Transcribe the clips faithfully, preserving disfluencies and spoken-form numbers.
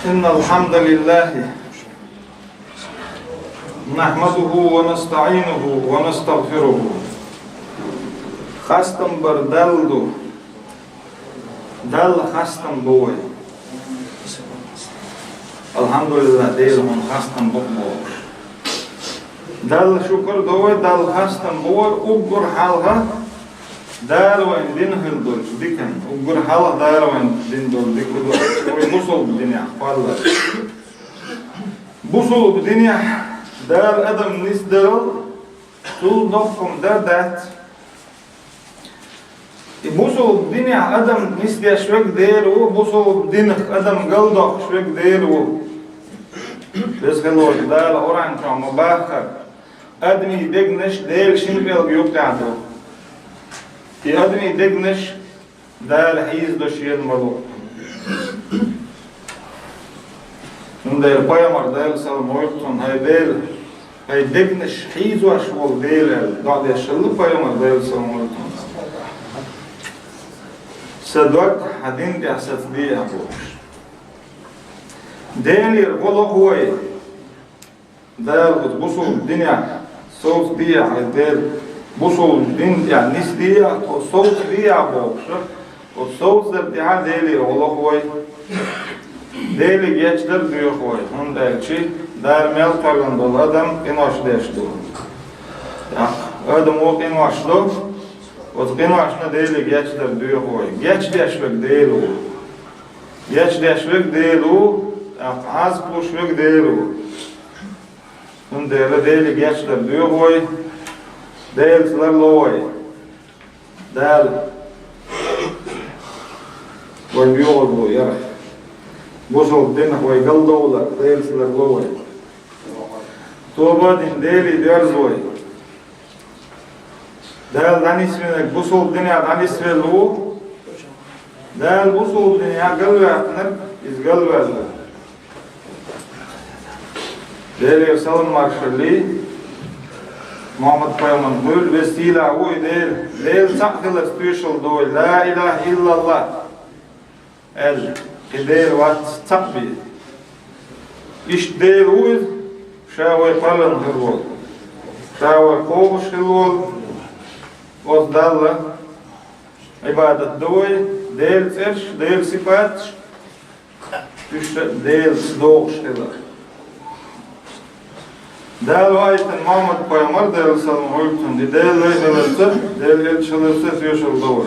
إن الحمد لله نحمده ونستعينه ونستغفره. Хастам бар Далла ду. Далла хастам бу вай. Алхьамдулиллах, Дела, хьуна хастам бу бохуш. Далла шукар ду вай, Далла хастам бу вай, уггар хьалха Дала вайна дина хила долчу диканна, уггар хьалха Дала вайна дина долу дика ду вай бусалба динехь кхоллар. Бусалба динехь Дала адам нисдарал, цул доккха хӀума дар дац. И бусалба динехь адам нисдеш верг Дела ву, бусалба динах адам галдоккхуш верг Дела ву. Веза хила волчу Дала Къуръан чохь ма-баххара, адамийн дегнаш Делан шина пӀелган юккъехь ду. И адамийн дегнаш Дала хьийзадо шена ма-луъу. Цундела пайхамар, Делан салам хуьлда цунна, хьайн Дела, хьайн дегнаш хьийзош волу Дела аьлла, доӀа деш хилла пайхамар, Делан салам хуьлда цунна. Сан дог хьан дин тӀехь сацабе бохуш. Делера гӀо лоху вай. Дала оцу бусалба динехь совцабехьа, хьайн Дела, бусалба дин тӀехь нисдехьа, тхо совцабехьа бохуш, оцу совцар тӀехь Делера гӀо лоху вай. Деле гечдар доьху вай, хӀунда аьлча Дала мел кхоьллина долу адам къинош деш ду. ТӀаккха адамо къинош до, оцу къиношна Деле гечдар доьху вай. Гечдеш верг Дела ву. Гечдеш верг Дела ву, тӀаккха Ӏазап луш верг Дела ву. Цундела Деле гечдар доьху вай, Делаца ларло вай. Дала вай боьхалла ярах. Бусалба динах вай галдовлар, Делаца ларло вай. Тоба а дина, Деле доьрза вай. Дала дӀанисвинарг бусалба динехь дӀанисвелла ву. Дала бусалба динехь галваьккхинарг иза галваьлла ву. Делера салам-маршалла, Мухьаммад-пайхамар хуьлда, веза сийлахь ву и Дела. Дела цхьаъ хиларца тоьшалла ду вай. Ла илаха иллаллах аьлла, кхин Дела вац цхьаъ бен. Иштта Дела ву иза, ша вай кхоьллина хир волу, ша вай кхобуш хила волу, оцу Далла Ӏибадат до вай, Делан цӀераш, Делан сипаташ, уьш Делаца догӀуш хилар. Дала ваийтина Мухьаммад-пайхамар, Делан салам хуьлда цунна, и Делан лай хиларца, Делан элча хиларца тоьшалла до вай.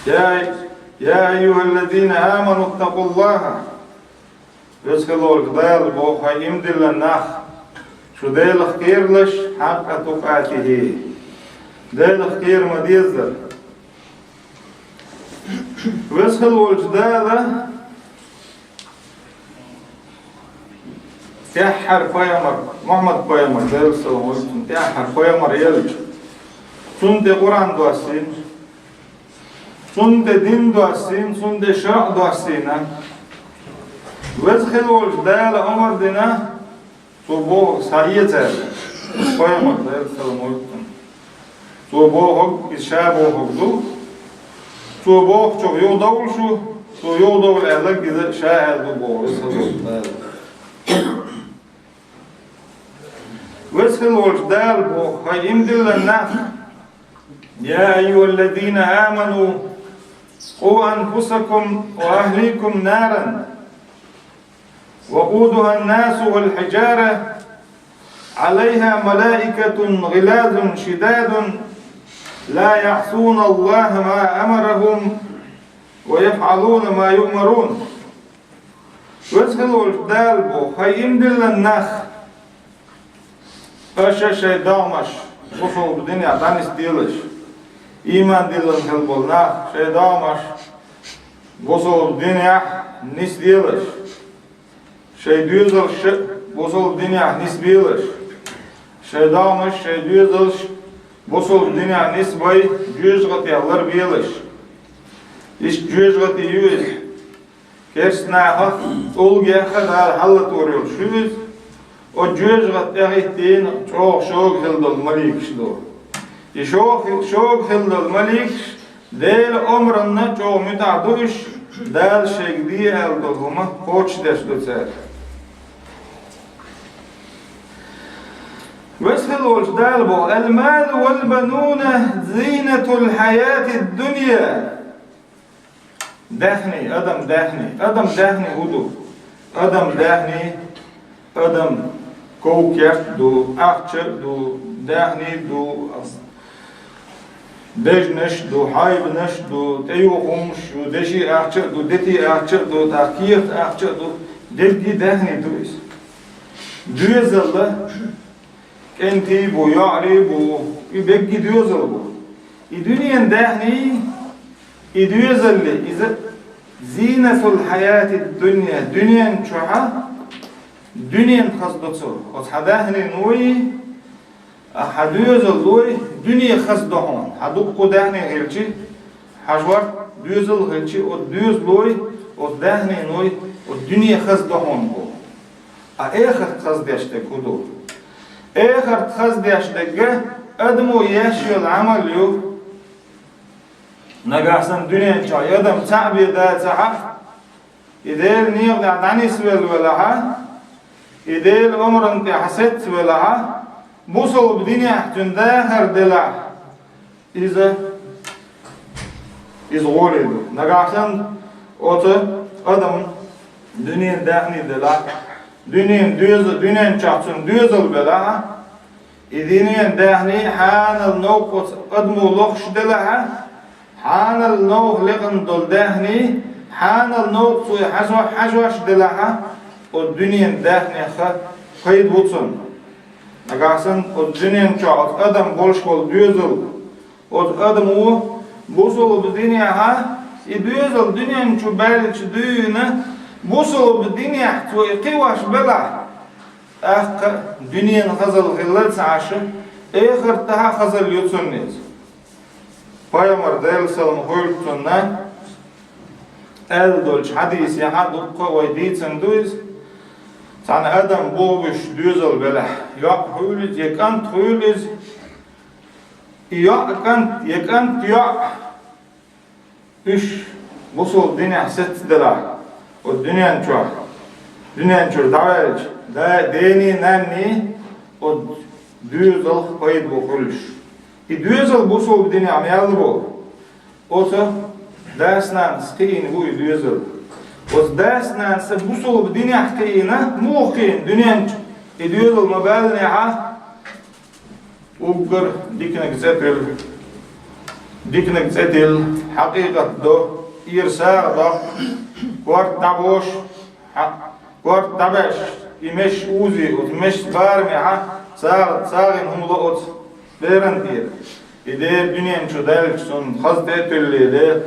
Я, я айюхаллазина аману ттакъуллаха. Веза хила волчу Дала боху, хьайн иман диллина нах, шу Делах кхералаш, хьакъа тукъатихи. Делах кхера ма-деззара. Веза хила волчу Дала тӀаьххьара пайхамар, Мухьаммад-пайхамар, Делан салам хуьлда цунна, тӀаьххьара пайхамар елча, цунна тӀе Къуръан доссийна, цунна тӀе дин доссийна, цунна тӀе шарӀ доссийна. Веза хила волчу Дала омра дина, цо бохург схьаэца аьлла, пайхамар, Делан салам хуьлда цунна. Цо бохург, иза ша бохург ду. Цо бохучух юхадовла шу, цо юхадовла аьлларг иза ша аьлла ду боху, веза хила волчу Дала. Веза хила волчу Дала боху, хьайн иман диллина нах, я айюхаллазина аману, къу анфусакум ва ахликум наран. وقودها الناس والحجارة عليها ملائكة غلاظ شداد لا يعصون الله ما أمرهم ويفعلون ما يؤمرون. Веза хила волчу Дала боху, хьайн иман диллина нах, аша шайн догӀмаш бусалба динехь дӀанисделаш, иман диллина хила болу нах шайн догӀмаш бусалба динехь нисделаш, шайн доьзалш бусалба динехь нисбелаш, шайн догӀмаш, шайн доьзалш бусалба динехь нисбай, жоьжахатех ларбелаш. Иштта жоьжахати ю иза. Керста нахах, тӀулгех а Дала хьаллатор йолуш ю иза. Оцу жоьжахатин тӀе хӀиттийна чӀогӀа шога хила долу маликаш ду. И шога, шога хила долу маликаш Делан омранна чӀогӀа муьтӀахь ду уьш, Дала шайга де аьлла долу хӀума кхочушдеш ду цара. Веза хилла волчу Дала боху: «Ал-малу вал-бануна зинатул хьаятид-дунья». Даьхни, адам даьхни. Адам даьхни хӀун ду? Адам даьхни, адам ков-керт ду, ахча а ду, даьхни а ду, дежнаш а ду, хьайбанаш а ду, тӀеюхамаш а ду, деши ахча а ду, дети ахча а ду, тӀаккха кехат ахча а ду, дерриге даьхни ду иза. Доьзал а, кӀентий бу, йоӀарий бу, и берриге доьзал бу. И дуьненан даьхни, и доьзалли, иза зинатул хьаятид-дунья, дуьнен чохь, дуьнен хаза до цо. Оцу хьан даьхнина вуй, а хьан доьзаллой, дуьне хаза до хьуна. Хьан дуккха даьхни хилчи, хьан жорт доьзал хилчи, оцу доьзалой, оцу даьхниной, оцу дуьне хаза до хьуна боху. А эхарт хаза деш дерг хӀун ду? Эхарт хаза деш дерг адамо еш йолу Ӏамал ю. Нагахь санна дуьнен чохь и адам цхьаъ бен дацахь, и Делан некъа тӀехь дӀанисвелла велахь, и Делан омрана тӀехь сецна велахь, бусалба динехь цуьнан дахар делахь, иза, иза гӀоле ду. Нагахь санна оцу адам дуьненан даьхни делахь, дуьненан доьза-, дуьнен чохь цуьнан доьзал белахь, и дуьненан даьхни хьанал новкъа оцу адамо лохуш делахь, хьанал новкъа лекхана долу даьхни, хьанал новкъа цо и хьажо-, хьажош делахь, оцу дуьненан даьхнех пайда бу цунна. Нагахь санна оцу дуьнен чохь оцу адам болуш болу доьзал, оцу адамо бусалба динехь, и доьзал дуьнен чу баьллачу дуьйна, бусалба динехь цо и кхиош белахь, тӀаккха дуьненан хазалла хилла ца Ӏаш, эхартахь а хазалла ю цунна иза. Пайхамар, Делан салам хуьлда цунна, аьлла долчу хьадисехь а дуккха а вай дийцина ду иза. Цхьана адам бохуш доьзал белахь, йоӀ хуьлу иза, я кӀант хуьлу иза, и йоӀ кӀант, я кӀант йоӀ, уьш бусалба динехь сецделахь, оцу дуьнен чохь, дуьнен чуьра дӀаваьлча, да-, дений, нанний оцу доьзалх пайда бу хуьлуш. И доьзал бусалба динехь мел бу? Оцу дас-нанас кхиийна ву и доьзал. Оцу дас-нанас бусалба динехь кхиийна, муха кхиийна дуьнен чу? И доьзал ма-баьллинехь, уггар диканиг цӀе туьллу, диканиг цӀе тилла, хьакъикъат до, ира сагӀа доккху, корта дӀабошу, хьа-, корта дӀабеш, и меш узи, оцу мешца барамехь а сагӀа, сагӀина хӀума ло оцу беран тӀера. И дера дуьнен чу даьлча, цунна хаза тӀе а туьллий, Дела,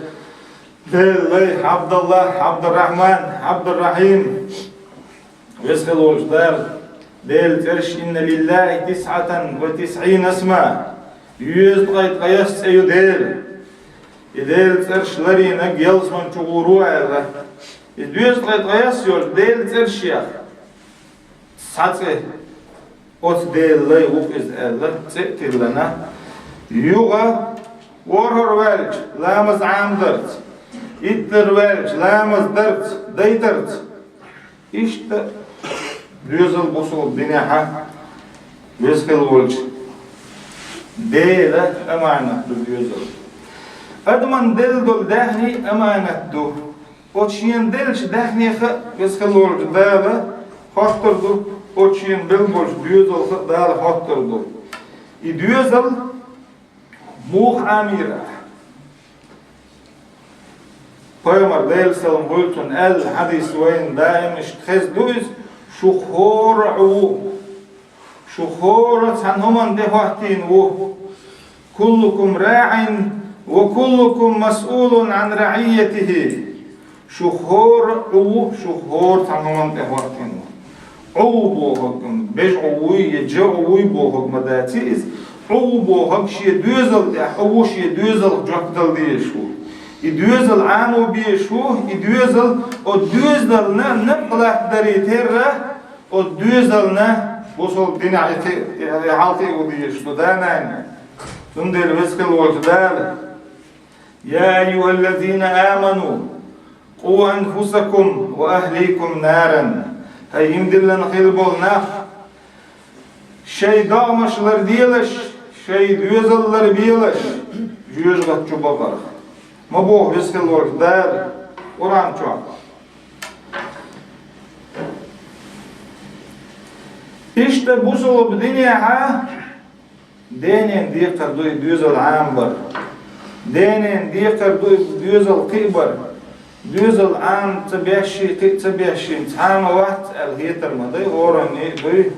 Делан лай, Абдаллах, Абдуррахьман, Абдуррахьим. Веза хилла волчу Дала, Делан цӀераш: «Инна лиллахи тисъатан ва тисъина исма». Доьзткъе ткъайоьсна цӀе ю Делан. И Делан цӀераш ларийнарг ялсамани чу гӀур ву аьлла. И доьзткъе ткъайоьсна йолчу Делан цӀерашех цхьа цӀе, оцу Делан лай ву-кх иза аьлла, цӀе а тиллина, юха ворхӀар ваьлча, ламаз Ӏамадарца, иттар ваьлча, ламаз дарца, дайтарца. Иштта доьзал бусалба динехь а, веза хилла волчу Делан аманат ду доьзал. Адамна делла долу даьхни аманат ду. Оцу шена деллачу даьхнех а, веза хилла волчу Дала хоттур ду, оцу шена белла болчу доьзалх а Дала хоттур ду. И доьзал муха Ӏамийра ахь? Пайхамар, Делан салам хуьлда цунна, аьлла хьадис вайна даим иштта хезна ду иза: «Шух хӀора Ӏу ву, шух хӀора цхьана хӀуманна тӀехӀоттийна ву. Куллукум раӀин ва куллукум масъулун Ӏан раӀийятихи». Шух хӀора Ӏу ву, шух хӀора цхьана хӀуманна тӀехӀоттийна ву. Ӏу ву бохург, бежа Ӏу вуй я жа Ӏу вуй бохург ма дац иза. Ӏу ву бохург шен доьзал тӀехь Ӏу ву, шен доьзалх жоп дала дезаш ву. И доьзал Ӏамо безаш ву, и доьзал, оцу доьзална накъ латтадаре терра, оцу доьзална бусалба динехь и кхи-, и хьалкхиа ву дезаш ду, да, нана? Цундела веза хилла волчу Дала: «Я айюхаллазина аману, قوا أنفسكم وأهليكم نارا. ХӀай иман диллина хилла болу нах, шайн догӀмаш ларделаш, шайн доьзал ларбелаш жоьжахати чу бакъарх. Ма боху Веза хилла волчу Дала Къуръан чохь. Иштта бусалба динехь а денна декхар ду и доьзал Ӏамабар. Денна декхар ду и доьзал кхиабар. Доьзал Ӏама ца беш, кхиа ца беш, цхьа а ма вац аьлла хетар ма дай, хӀоранна а дуй.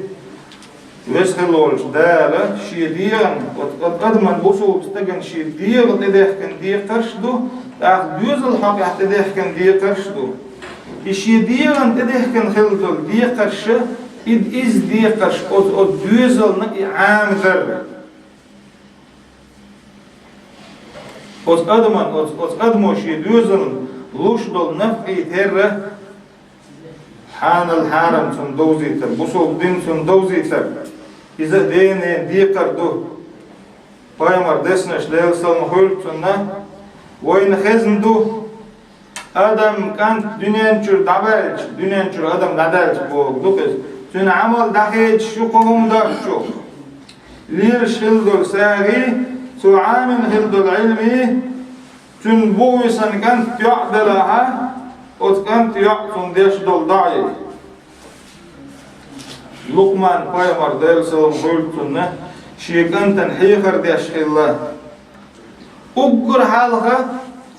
Веза хилла волчу Дала шен дегӀан, оцу адаман, бусалба стаган шен дегӀан тӀедехкина декхарш а ду, тӀаккха доьзал хьокъехь тӀедехкина декхарш а ду. И шен дегӀан тӀедехкина хилла долу декхарш, и, иза декхарш оцу, оцу доьзална и Ӏамадар. Оцу адаман, оцу, оцу адамо шен доьзална луш долу нафкъий терра, хьанал хьарам цунна довзийтар, бусалба дин цунна довзийтар. Иза денна декхар ду. Пайхамар деснаш, Делан салам хуьлда цунна, вайна хезна ду, адам кӀант дуьнен чуьра дӀабаьлча, дуьнен чуьра адам дӀадаьлча бохург ду иза, цуьнан Ӏамал дӀахедаш ю кхо хӀума доцчух. Лелаш хилла долу сагӀий, цо Ӏамийна хилла долу Ӏилмий, цуьнан бух висина кӀант йоӀ делахь а, оцу кӀанта йоӀа цунна деш долу доӀий. Лукъман-пайхамар, Делан салам хуьлда цунна, шен кӀантана хьехар деш хилла. Уггар хьалха,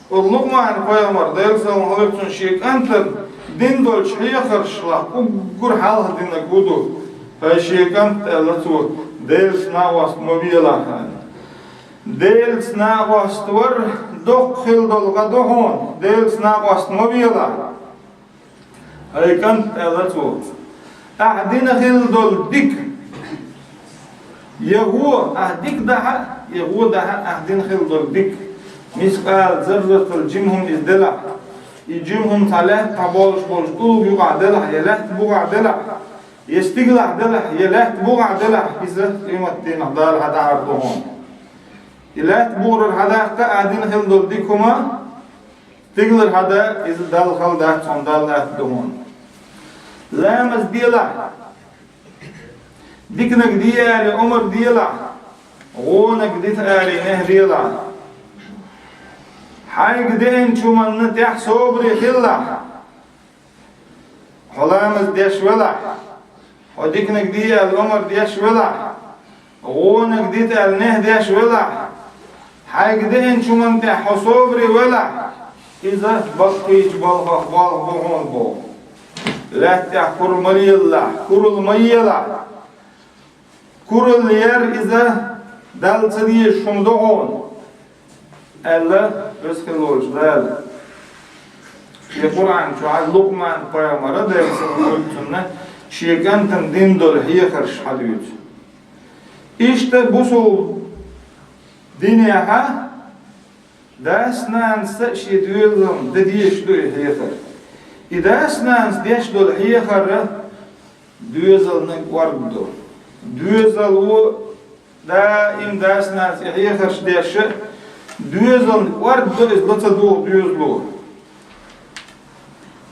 оцу Лукъман-пайхамар, Делан салам хуьлда цунна, шен кӀантана дина долчу хьехаршлахь уггар хьалха динарг хӀун ду? ХӀай шен кӀант, аьлла цо, Делаца накъост ма белахь, аьлла. Делаца накъост вар доккха хилла долу гӀан ду хьуна, Делаца накъост ма белахь. ХӀай кӀант, аьлла цо, ахь дина хилла долу дика, я гӀо, ахь дика дахьа, я гӀо дахьа, ахь дина хилла долу дика, мискъала зарратал жима хӀума иза делахь, и жима хӀума цхьа лаьтта тӀехь болуш болчу тӀулга юкъахь делахь, я лаьтта бухахь делахь, я стигалахь делахь, я лаьтта бухахь делахь, иза къематдийнахь Дала хьан дӀахьар ду хьуна. И лаьтта бухарара хьадаккха ахь дина хилла долу дика хӀума, стигалара хьада иза Далла хала дац, хьуна Далла атта ду хьуна. Ламаз делахь, диканиг де аьлла омра делахь, гӀонаг дита аьлла нехь делахь. Хьайга деанчу хӀуманна тӀехь собаре хилалахь. Хьо ламаз деш велахь, хьо диканиг де аьлла омра деш велахь, гӀонаг дита аьлла нехь деш велахь, хьайга деанчу хӀуманна тӀехь хьо собаре велахь, иза баккхийчу балхах болх бу хьуна боху. Лаьтта тӀехь кура ма лелалахь, куралла ма елахь. Куралла яр иза Далла ца дезаш хӀума ду хьуна, аьлла Веза хилла волчу Дала. Шен Къуръан чохь Лукъман-пайхамара, Делан салам хуьлда цунна, шен кӀантана дина долу хьехарш хьадуьйцу. Иштта бусалба динехь а дас-нанас а шен доьзална дан дезаш ду и хьехар. И дас-нанас деш долу хьехар доьзална кӀорга ду. Доьзало даим дас-нанас и хьехарш деш, доьзална кӀорга ду, иза ла ца дугӀу доьзало.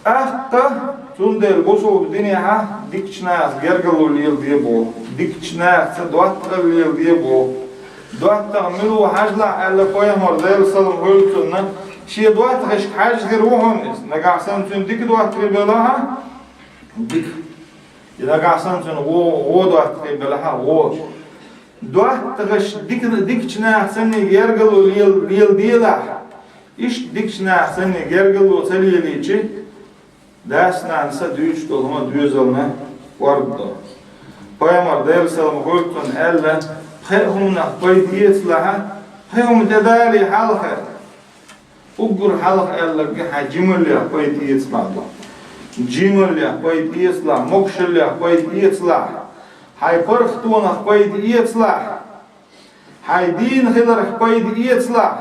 ТӀаккха цундела бусалба динехь а дикачу нахаца гергарло леладе боху, дикачу нахаца доттагӀалла леладе боху. ДоттагӀа мила ву хьажалахь аьлла пайхамар, Делан салам хуьлда цунна, шен доттагӀашка хьаьжжа хир ву хьуна иза. Нагахь санна цуьнан дика доттагӀий белахь а, дика. И нагахь санна цуьнан гӀо-, гӀо доттагӀий белахь а, гӀо. ДоттагӀаш дика, дикачу нахаца санна гергарло лел-, леладелахь. Иштта дикачу нахаца санна гергарло ца лелийча, дас-нанас а дуьйцуш долу хӀума доьзална кӀорга до. Пайхамар, Делан салам хуьлда цунна, аьлла, пхеа хӀуманах пайда эцалахь, пхи хӀума тӀедале хьалха. Уггар хьалха аьлларг хьайн жималлех пайда эцалахь ду. Жималлех пайда эцалахь, могушаллех пайда эцалахь, хьайн паргӀатонах пайда эцалахь, хьайн дийна хиларх пайда эцалахь,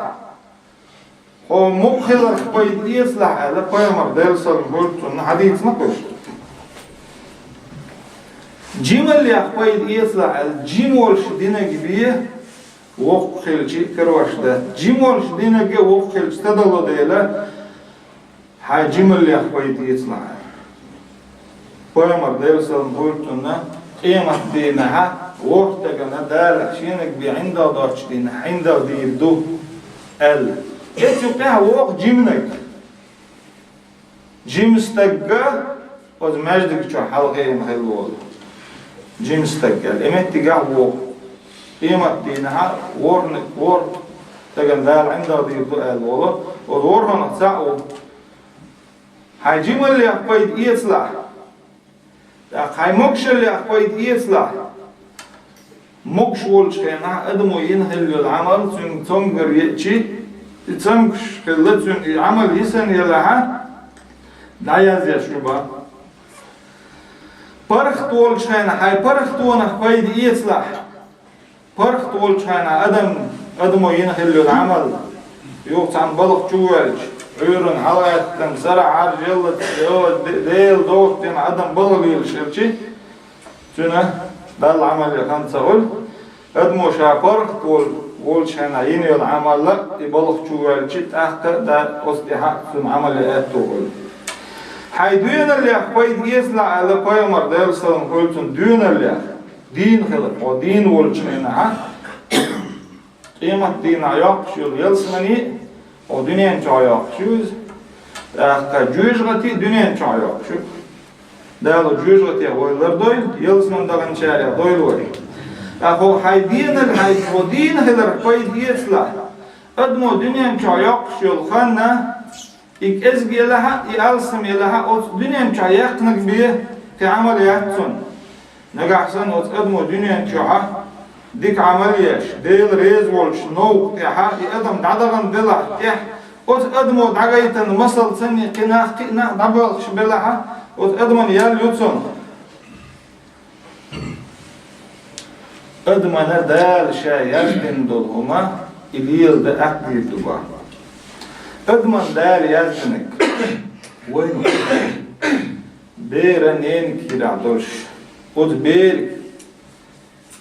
хьо мукъа хиларх пайда эцалахь аьлла, пайхамар, Делан салам хуьлда цунна, хьадийцина кхуьш. Жималлех пайда эцалахь аьлла, жима волуш динарг бен, воккха хилча карош дац. Жима волуш динарг а воккха хилча ца дало дела, Хьайн жималлех пайда эцалахь. Пайхамар, Делан салам хуьлда цунна, къематдийнахьа ворхӀ стагана Дала шенаг бен ӀиндагӀ доцчу дийнахь ӀиндагӀ дийр ду аьлла. Эцу юкъехь вогӀу жиманиг. Жима стаг, оцу маьждиг чохь хьалхавеана хилла волу. Жима стаг аьлла. И меттигехь вогӀу. Къематдийнахьа ворхӀ-, ворхӀ стагана Дала ӀиндагӀ дийр ду аьлла волу. Оцу ворхӀанах цхьаъ ву. Хьайн жималлех пайда эцалахь. ТӀаккха хьайн могушаллех пайда эцалахь. Могуш волчу хенахь адамо йина хилла йолу Ӏамал цуьнга цомгар еъчи, и цомгуш хилла цуьнан и Ӏамал йисина елахьа, дӀаязъеш ю бан. ПаргӀат волчу хенахь хьайн паргӀатонах пайда эцалахь. ПаргӀат волчу хенахь адам, адамо йина хилла йолу Ӏамал, юха цхьана балха чу воьлча, Ӏуьйранна хьалагӀаьттина, сарахь Ӏаржъеллац, йо, де-, Делан догӀу дина адам балха лелаш хилчи, цуьнан Далла Ӏамал ян хан ца хуьлу. Адамо ша паргӀат волу, волчу хенахь йина йолу Ӏамал а, и балха чу воьлчи, тӀаккха а да оцу тӀехь а цуьнан Ӏамал ян аьтто хуьлу. Хьайн доьналлех пайда эцалахь аьлла пайхамар, Делан салам хуьлда цунна, доьналлех. Дийна хилар, хьо дийна волчу хенахьа, къематдийнахь йоккхуш йолу ялсамани, хьо дуьнен чохь йоккхуш ю иза, тӀаккха жоьжахати дуьнен чохь йоккхуш ю. Дала жоьжахатех вай лардойла, ялсамани даханчарех дойла вай. ТӀаккха хьо хьайн дийна, хьайн хьо дийна хиларх пайда эцалахь, адамо дуьнен чохь йоккхуш йолу ханна, и кӀезиг елахьа, и алсам елахьа, оцу дуьнен чохь яьккхинарг бен кхин Ӏамал яц цунна. Нагахь санна оцу адамо дуьнен чохьа дика Ӏамал еш, Дела реза волчу новкъа тӀехьа и адам дӀадахана делахь тӀехь, оцу адамо дӀагайтина масал санна кхин нах кхин нах дӀабоьлхуш белахьа, оцу адаман ял ю цунах. Адамана Дала ша яздина долу хӀума и леладан атта дийр ду бан. Адамана Дала яздинарг вайна беран ненан кийрахь долуш, оцу бериг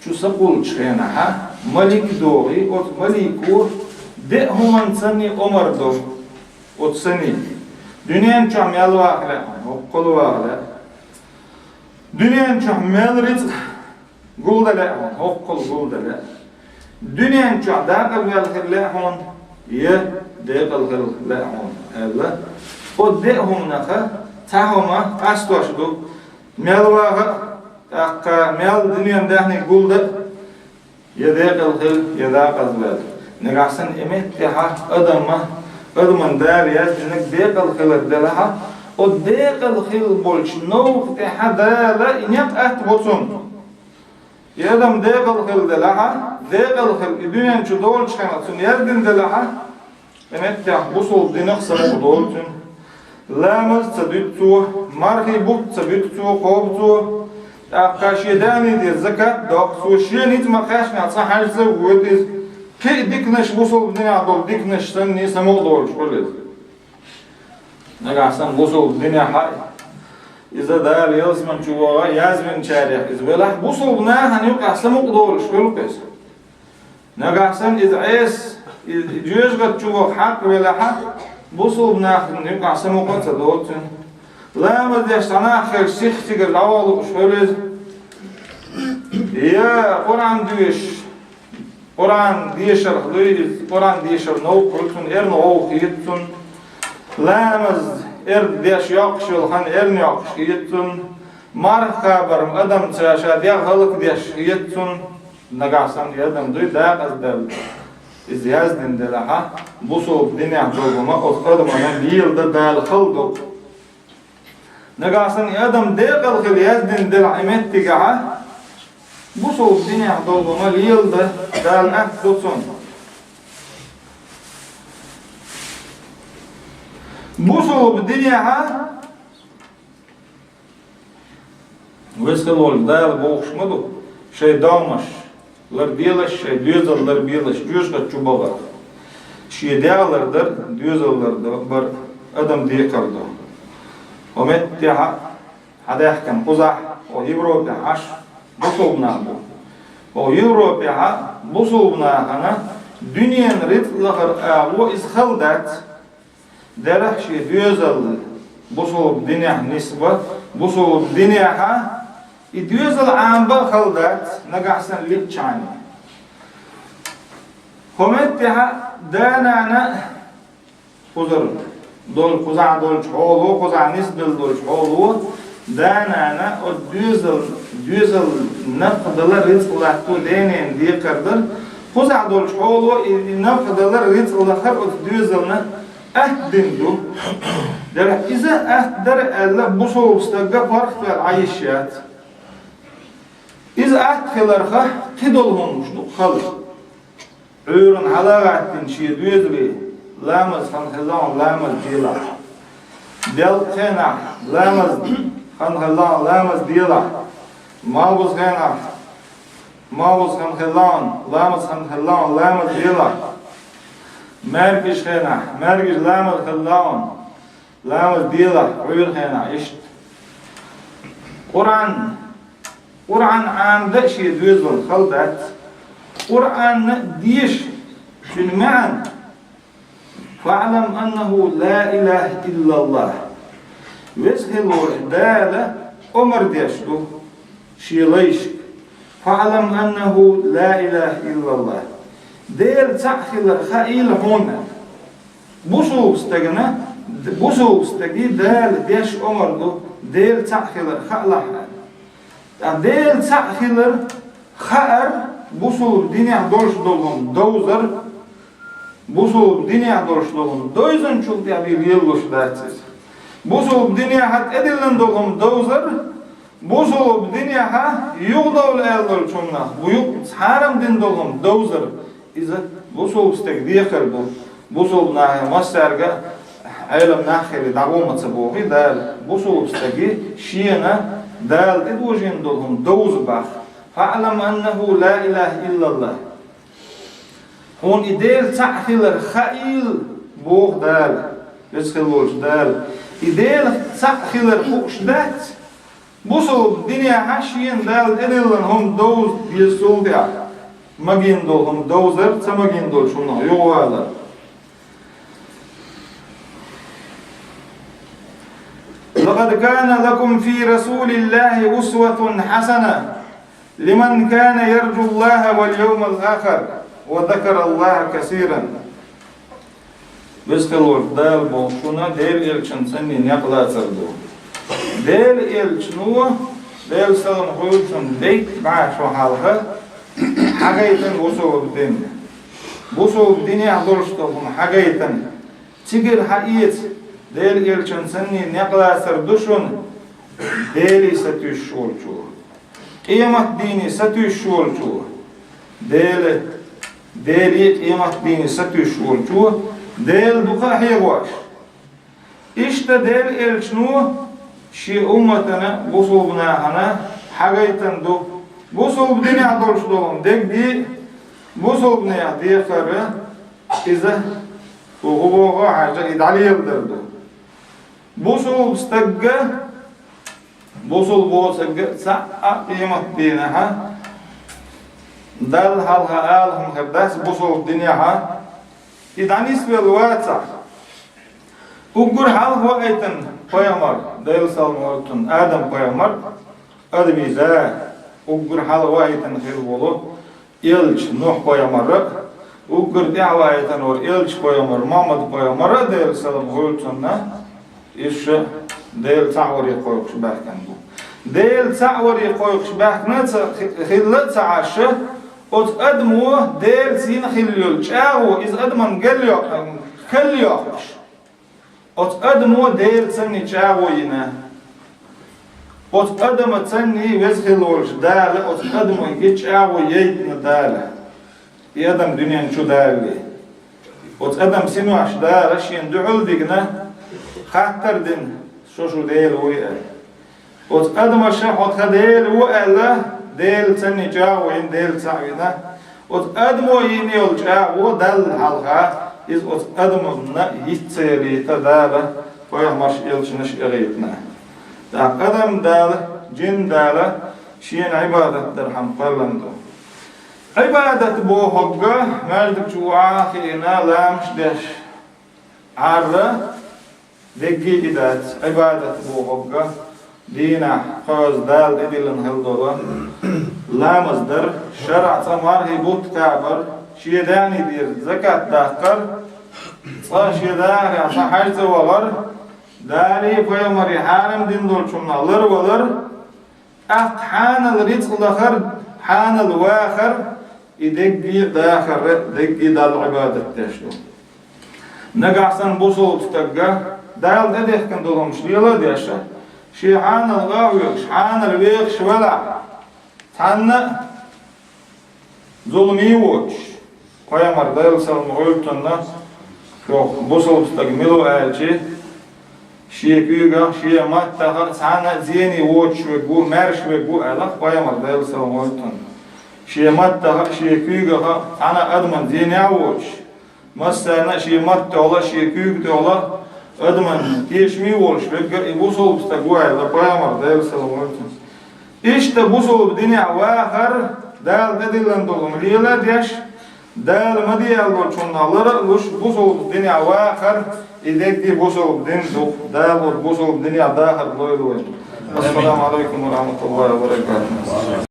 чу сакъулчу хенахьа, малик догӀий, оцу малико деа хӀуманна санний омар до, оцу санний. Дуьнен чохь мел ваха лаьа, хӀоккхул ваха лаьа. Дуьнен чохь мел рицкъ гулдан лаьа хьуна, хӀоккхул гулдан лаьа. Дуьнен чохь дакъа ваьлла хир лаьа хьуна, я декъала хир лаьа хьуна, аьлла. Оцу деа хӀуманах цхьа хӀума къастош ду, мел ваха а, тӀаккха мел дуьненан даьхни гулдан а, я декъала хила, я дакъаза ваьлла. Нагахь санна и меттехьа адаман, адаман Дала яздинарг декъала хилар делахьа, оцу декъала хила болчу новкъа тӀехьа Дала и некъ атта бо цунна. И адам декъала хила делахьа, декъала хила и дуьнен чу долчу хенахь цунна яздина делахьа, и меттехь бусалба динах самукъа долу цуьнан. Ламаз ца дуьту цо, мархий бутт ца буьту цо, кхобу цо, тӀаккха шен даьхни тӀера закат доккху цо, шен ницкъ ма-кхаьчнехь цхьа хьаьжцӀа а воьду иза. Кхин а диканаш, бусалба динехь долу диканаш санний самукъа долуш хуьлу иза. Нагахь санна бусалба динехь а иза Дала ялсамани чу вогӀу яздинчарех иза велахь, бусалба нахана юкъахь самукъа долуш хуьлу-кх иза. Нагахь санна иза Ӏеса, и жоьжахати чу ваха хьакъ велахьа, бусалба нахана юкъахь самукъа а ца долу цуьнан. Ламаз деш цхьа нах хилча, сих цигара дӀаваха лууш хуьлу иза. Я Къуръан доьшуш, Къуръан дешарх луьй иза, Къуръан дешар новкъа хуьлу цунна, эрна гӀовгӀа хета цунна. Ламаз эрна деш йоккхуш йолу хан эрна йоккхуш хета цунна. Марха кхабар адам ца ша дегӀ хӀаллакдеш хета цунна. Нагахь санна и адам дуй дакъаза даьлла, иза яздина делахьа, бусалба динехь долу хӀума оцу адамана леладан Дала хала ду. Нагахь санна и адам декъала хила яздина делахь и меттигехьа, бусалба динехь долу хӀума леладан Дала атта до цунна. Бусалба динехьа Веза хила волчу Дала бохуш ма ду, шайн догӀмаш ларбелаш, шайн доьзал ларбелаш, жоьжахати чу бахарх. Шен дегӀ лардар, доьзал лардар адам декхар ду. Хьо меттехьа, хьан даьхкина кхузахь, хьо Европехь Ӏаш, бусалба нах бу. Хьо Европехьа бусалба нахана дуьненан рицкъ лахар агӀо иза хала дац. Делахь шен доьзал бусулба динехь нисба, бусулба динехьа и доьзал Ӏамба а хала дац, нагахь санна лиъча хьайна. ХӀокху меттехьа да-нана кхузара долу, кхузахь долчу хьоло, кхузахь нисделла долчу хьоло, да-нана оцу доьзал, доьзал напха дала рицкъ латто денен декхар дара. Кхузахь долчу хьоло и, и напха дала рицкъ лахар оцу доьзална атта дина ду. Делахь иза атта дара аьлла, бусулба стагга паргӀатваьлла Ӏан йиш яц. Иза атта хиларха, кхидолу хӀуманаш ду хала. Ӏуьйранна хьала а гӀаттина шен доьзале, ламаз хан хилла хьуна, ламаз делахь. Делкъа хенахь, ламаз хан хилла хьуна, ламаз делахь. Малхбузу хенахь, малхбузу хан хилла хьуна, ламаз хан хилла хьуна, ламаз делахь. МаьркӀажа хенахь, маьркӀажа ламаз хилла хьуна, ламаз делахь, Ӏуьйра хенахь иштта. Къуръан, Къуръан Ӏамда а шен доьзална хала дац. Къуръанна деша, цуьнан маьӀна: «ФаӀлам аннаху ла илаха иллаллах». Веза хила волчу Дала омра деш ду шен лайшка: «ФаӀлам аннаху ла илаха иллаллах». Дела цхьаъ хилар хаийла хьуна. Бусулба стагана, бусулба стаге Дала деш омра ду, Дела цхьаъ хилар хаалахь аьлла. Ткъа Дела цхьаъ хилар хаар бусулба динехь долуш долу хӀума довзар, бусулба динехь долуш долу хӀума довзанчул тӀаьхьа лелалуш дац иза. Бусулба динехьа тӀедиллина долу хӀума довзар, бусулба динехьа юхадовла аьлла долчу хӀуманах бу юкъа цхьа хьарам дина долу хӀума довзар, иза бусулба стеган декхар ду. Бусулба нахе массаьрга Ӏелам нах хили дӀагӀо ма ца бохий Дала, бусулба стаге шена Дала тӀедожийна долу хӀума довза боху. «ФаӀлам аннаху ла илаха иллаллах». Хьуна и Дела цхьаъ хилар хаийла, боху Дала, веза хила волчу Дала. И Дела цхьаъ хилар хууш дац, бусулба динехьа шена Дала тӀедиллина хӀума довза деза цул тӀаьхьа, магийна долу хӀума довзар, ца магийна долчу хӀуманах юхавалар. «لقد كان لكم في رسول الله أسوة حسنة لمن كان يرجو الله واليوم الآخر وذكر الله كثيرا». Веза хила волчу Дала боху шуна, Делан элчанца санна некъ лацар ду. Делан элчано, Делан салам хуьлда цунна, дейтта бӀе шо хьалха хьагайтина бусулба дин. Бусулба динехь долуш долу хӀума хьагайтина. Цигара хьаэца, Делан элчанца санна некъ лацар ду шуна, Деле сатуьйсуш волчо, къематдийне сатуьйсуш волчо, Дела, Деле а къематдийне сатуьйсуш волчо, Дела дукха а хьехош. Иштта Делан элчано шен умматана, бусулба нахана хьагайтина ду. Бусулба динехь долуш долу дегде, бусулба нехан декхар, иза, цо хӀун боху а хьаьжна, и дӀалеладар ду. Бусулба стагга, бусулба воцурга цхьа а къематдийнахьа Далла хьалха ала хӀума хир дац бусулба динехьа, и дӀанисвелла вацахь. Уггар хьалха ваийтина пайхамар, Делан салам хуьлда цунна, Адам-пайхамар, адамийн да, уггар хьалха ваийтина хилла волу элча Нухь-пайхамар а, уггар тӀаьхьа ваийтина волу элча-пайхамар Мухьаммад-пайхамар а, Делан салам хуьлда цунна, иза ша Дела цхьаъ варе кхойкхуш баьхкина бу. Дела цхьаъ варе кхойкхуш баьхкина а ца хи-, хилла а ца Ӏаш, оцу адамо Делаца йина хилла йолу чӀагӀо, иза адаман гел йо-, кхел йоккхуш. Оцу адамо Делаца санна чӀагӀо йина. Оцу адамаца санна веза хила волчу Дала, оцу адамо и чӀагӀо яйтина Дала. И адам дуьнен чу далале. Оцу адам синош Дала шена дуьхьал дигна, хаттар дина, со шу Дела вуй аьлла. Оцу адамаша хьо тхан Дела ву аьлла, Делаца санна чӀагӀо йина, Дела цхьаъ вина. Оцу адамо йина йолу чӀагӀо Далла хьалха, иза оцу адамна йиц ца ялийта Дала пайхамарш, элчанаш а гӀийтина. ТӀаккха адам Дала, жин Дала шена Ӏибадат дархьама кхоьллина ду. Ӏибадат бохург, маьждиг чу охьа а хиъна, ламазаш деш, Ӏарра, Дегги и дац, Ӏибадат бохург дийнахь кхоза Дала тӀедиллина хила долу ламаз дар, шарӀан цӀа мархий бутт кхабар, шен даьхни тӀера закат даккхар, цкъа шен дахарехь цхьа хьаьж цӀа вахар, Далий пайхамарий хьарам дина долчунах ларвалар, тӀаккха хьанал рицкъ лахар, хьанал вахар, и дегги дахар, дегги Далла Ӏибадат деш ду. Нагахь санна бусалба стага Дала тӀедехкина долу хӀумаш лела а деш, шен хьанал къахьоьгуш, хьанал вехаш велахь, цхьанна а зуламе а воцуш, пайхамар Делан салам хуьлда цунна, чохь бусалба стаг мила ву аьлча, шен куьйгах, шен маттах цхьанна а зене воцуш верг ву, маьрша верг ву аьлла, пайхамар Делан салам хуьлда цунна. Шен маттах, шен куьйгах цхьанна а адаман зене а воцуш, массарна а шен матта тӀехула, шен куьйга тӀехула адаман тешаме а волуш верг а и бусалба стаг ву аьлла, пайхамар Делан салам хуьлда цунна. Иштта бусалба динехь вахар, Дала тӀедиллина долу хӀума лела а деш, Дала ма де аьлла долчунах лар а луш, бусалба динехь вахар, и дегги бусалба дин ду, Дала оцу бусалба динехь дахар лойла вайна. Ассаламу алайкум ва рахматуллахи ва баракатух.